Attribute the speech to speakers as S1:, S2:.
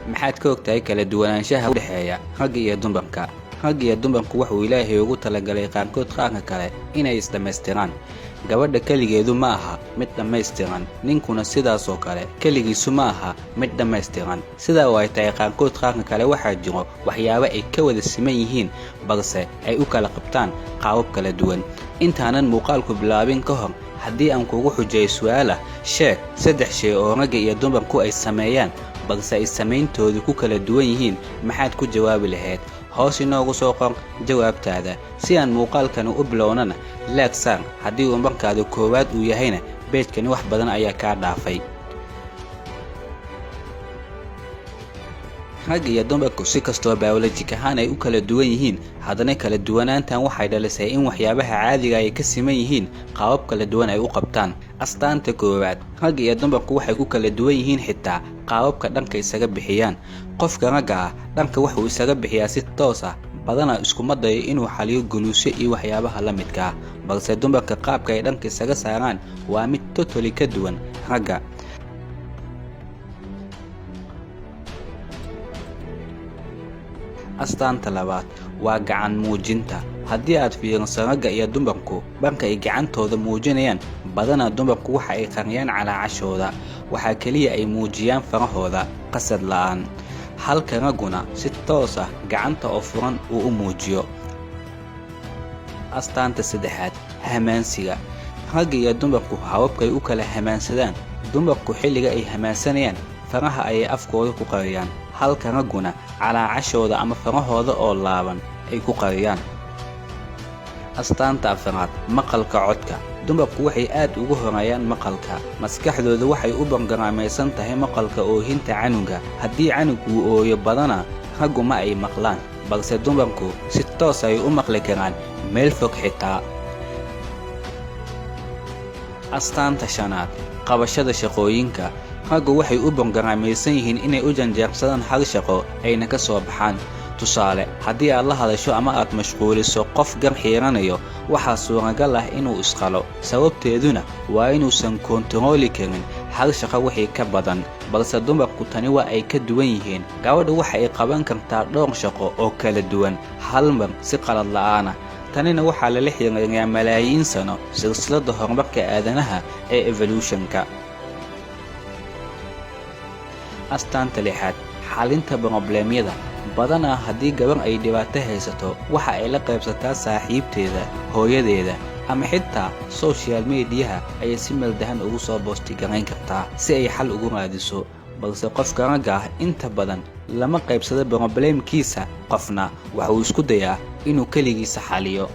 S1: Maxaad ka ogtahay kala duwanaanshaha u dhexeeya ragga iyo dumarka? Ragga iyo dumarku wuxuu Ilaahay ugu talagalay qaarkood qaarka kale inay isdhammaystiraan. Gabadha keligeedu ma aha mid dhammaystiran, ninkuna sidaasoo kale keligiisu ma aha mid dhammaystiran. Sidaa oo ay tahay, qaarkood qaarka kale waxaa jiro waxyaabo ay ka wada siman yihiin, balse ay u kala qabtaan qaabab kala duwan. Intaanan muuqaalku bilaabin ka hor, haddii aan kugu xujeeyo su'aal ah, sheeg saddex shay oo ragga iyo dumarku ay sameeyaan balse ay samayntoodu ku kala duwan yihiin, maxaad ku jawaabi lahayd? Hoos inoogu soo qor jawaabtaada. Si aan muuqaalkani u bilownana, like saar. Haddii uu markaada koowaad uu yahayna, page-kani wax badan ayaa kaa dhaafay. Ragga iyo dumarku si kastoo biologic ahaan ay u kala duwan yihiin, haddana kala duwanaantan waxay dhalisay in waxyaabaha caadiga ay ka siman yihiin qaabab kala duwan ay u qabtaan. Astaanta koowaad, ragga iyo dumarku waxay ku kala duwan yihiin xitaa qaababka dhanka isaga bixiyaan. Qofka ragga ah dhanka wuxuu isaga bixiyaa si toos ah, badanaa iskuma dayo inuu xaliyo guluusyo iyo waxyaabaha la midka ah, balse dumarka qaabka ay dhanka isaga saaraan waa mid totally ka duwan ragga. Astaanta labaad waa gacan muujinta. Haddii aad fiiriso ragga iyo dumarku dhanka ay gacantooda muujinayaan, badanaa dumarku waxa ay qariyaan calaacashooda, waxaa keliya ay muujiyaan farahooda qasad la'aan, halka ragguna si toos ah gacanta oo furan uu u muujiyo. Astaanta saddexaad, hamaansiga. Ragga iyo dumarku hababkay u kala hamaansadaan. Dumarku xilliga ay hamaansanayaan faraha ayay afkooda ku qariyaan, halka ragguna calaacashooda ama farahooda oo laaban ay ku qariyaan. Astaanta afraad, maqalka codka. Dumarku waxay aad ugu horeeyaan maqalka. Maskaxdoodu waxay u barogaraameysan tahay maqalka oohinta canuga. Haddii canug uu ooyo, badanaa raggu ma ay maqlaan, balse dumarku si toos ay u maqli karaan meel fog xitaa. Astaanta shanaad, qabashada shaqooyinka. Raggu waxay u barogaraameysan yihiin inay u janjeersadaan hal shaqo ayna ka soo baxaan. Tusaale, haddii aad la hadasho ama aad mashquuliso qof gar xiiranayo, waxaa suuragal ah inuu isqalo, sababteeduna waa inuusan koontarooli karin hal shaqo wixii ka badan. Balse dumarku tani waa ay ka duwan yihiin. Gabadhu waxa ay qaban kartaa dhowr shaqo oo kala duwan hal mar si qalad la'aan ah. Tanina waxaa lala xiriiriyaa malaayiin sano silsiladda horumarka aadanaha ee evolution-ka. Astaanta lixaad, xalinta problem-yada. Badanaa haddii gabar ay dhibaato haysato, waxa ay la qaybsataa saaxiibteeda, hooyadeeda, ama xitaa social media-ha ayay si meeldahan ugu soo post-garayn kartaa si ay xal ugu raadiso. Balse qofka ragga ah inta badan lama qaybsado problem-kiisa qofna, waxa uu isku dayaa inuu keligiisa xaliyo.